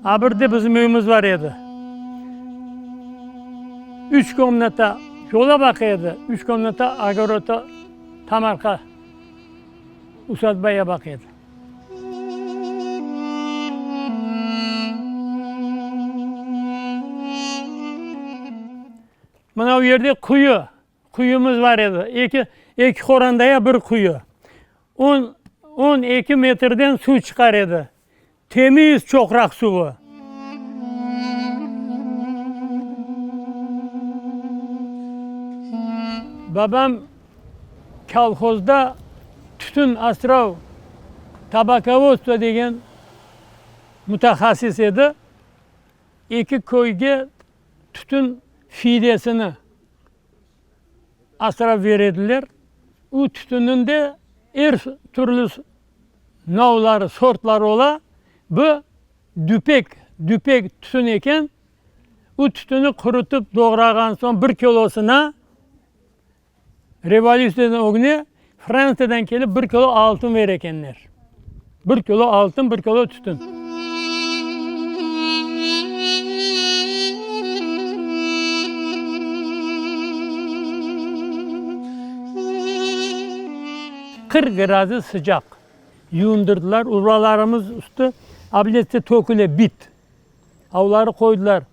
A bir de bizim öyümiz bar edi. Üç komnata yola baqa edi, üç komnata ogorodta tam arqa usadbaya baqa edi. Mına o yerde quyu, quyumız bar edi. Eki, eki qorandaya bir quyu. On, 12 metrden suv çıqar edi. Temiz çoqraq suvı. Babam kolhozda tütün asrav, tabakovodstvo degen mütehassıs edi. Eki köyge tütün fidesini asrap bere ediler. O tütünniñ de er türlü navları, sortları ola. Bu düpek, düpek tütün eken. O tütüni qurutıp doğrağan soñ bir kilosına revolütsiyadan ögüne Frantsiyadan kelip bir kilo altın bere ekenler. Bir kilo altın, bir kilo tütün. 40 gradus sıcaq. Yuvundırdılar, urbalarımız üstü abletse töküle, bit. Avları qoydılar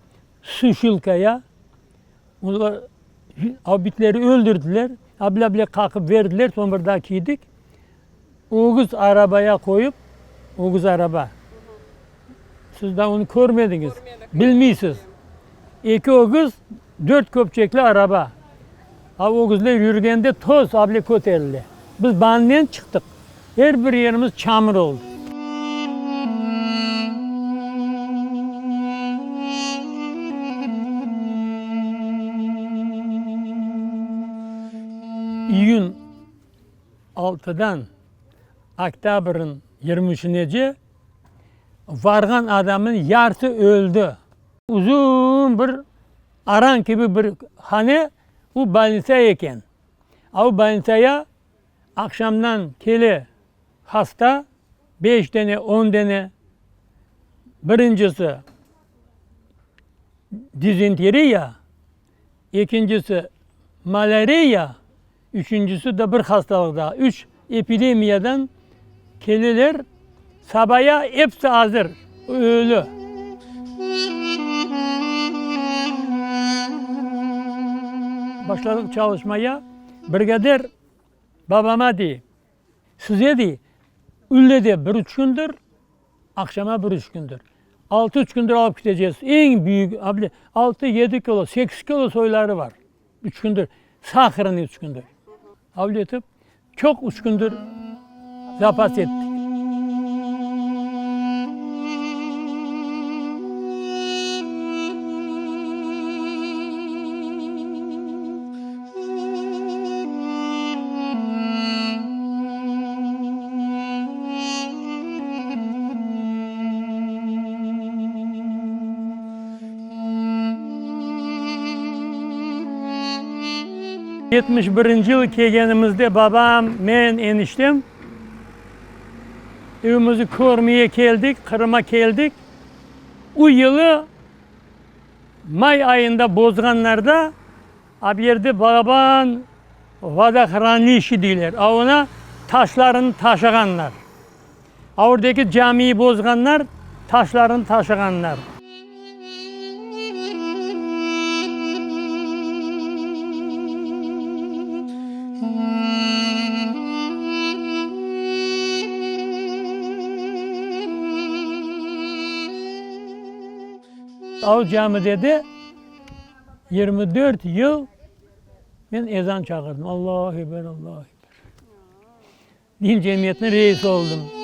suşilkaya. Olar av bitleri öldürdiler, abla-able qaqıp berdiler, soñ bir daa kiydik. Ögüz arabaya qoyıp, ögüz araba. Siz daa onı körmediñiz, bilmeysiz. Eki ögüz, dört köpçekli araba. Av ögüzler yürgende toz able köterile. Biz bannen çıqtıq. Er bir yerimiz çamur oldı. İyün altıdan oktâbrniñ yirmi üçünece varğan adamnıñ yarısı öldi. Uzun bir aran kibi bir hane, o bolnitsa eken. A o bolnitsaya Aqşamdan kele hasta, beş dene, on dene. Birincisi dizenteriya, ekincisi malâriya, üçüncisi de bir hastalıq daa. Üç epidemiyadan keleler, sabaya episi azır, ölü. Başladıq çalışmaya, brigadir Babama dey, size dey, üyle de bir üç kündir, aqşama bir üç kündir. Altı üç kündir alıp ketecegiz. Eñ büyük, altı, yedi kilo, sekiz kilo soyları bar. Üç kündir, sahrnıy üç kündir. Avle etip, çoq üç kündir zapas ettik. 71 yıl kelgenimizde babam, men, eniştem evimizni körmeye keldik, Qırım'a keldik. O yılı may ayında bozğanlarda A bu yerde balaban vodohranilişçe deyler, a ona taşlarını taşığanlar. A oradaki camiyi bozğanlar, taşlarını taşığanlar. A o camide de 24 yıl men ezan çağırdım, Allahu Ekber, Allahu Ekber. Din cemiyetiniñ reisi oldım.